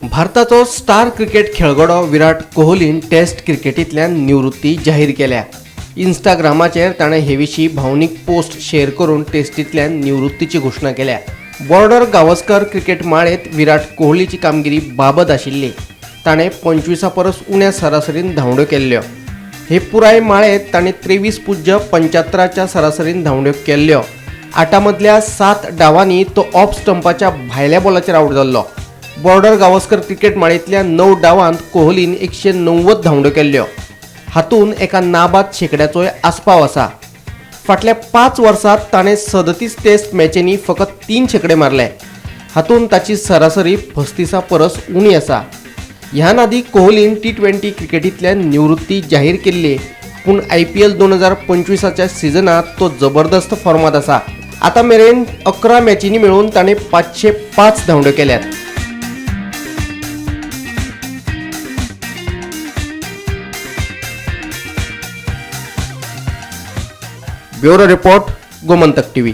भारताचो star cricket खेळगडो Virat कोहलीन taste क्रिकेटींतल्यान निवृत्ती जाहीर केल्या. इन्स्टाग्रामाचेर ताणें हे विशीं भावनीक पोस्ट शेअर करून टेस्टींतल्यान निवृत्तीची घोशणा केल्या. बॉर्डर गावस्कर क्रिकेट माळेंत विराट कोहलीची कामगिरी बाबत आशिल्ली. ताणें 25 परस उण्या सरासरीन धांवड्यो केल्ल्यो. हे पुराय माळेंत ताणें 23.75 सरासरीन धांवड्यो केल्ल्यो. 8 मदल्या 7 डावांनी तो ऑफ स्टंपाच्या भायल्या बॉलाचेर आवट जाल्लो. बॉर्डर गावस्कर क्रिकेट माळेंतल्या 9 डावांत कोहलीन 190 धांवड्यो केल्ल्यो. हातूंत एका नाबाद शेंकड्याचोय आस्पाव आसा. फाटल्या 5 वर्सांत ताणें 37 टेस्ट मॅचींनी फकत 3 शेंकडे मारले. हातूंत ताची सरासरी 35 परस उणी आसा. ह्यान आदीं कोहलीन T20 क्रिकेटींतल्यान निवृत्ती जाहीर केल्ली, पूण IPL 2025 सिजनांत तो जबरदस्त फॉर्मांत आसा. आतां मेरेन 11 मॅचींनी मेळून ताणें 505 धांवड्यो केल्यात. Bureau report, Gomantak TV.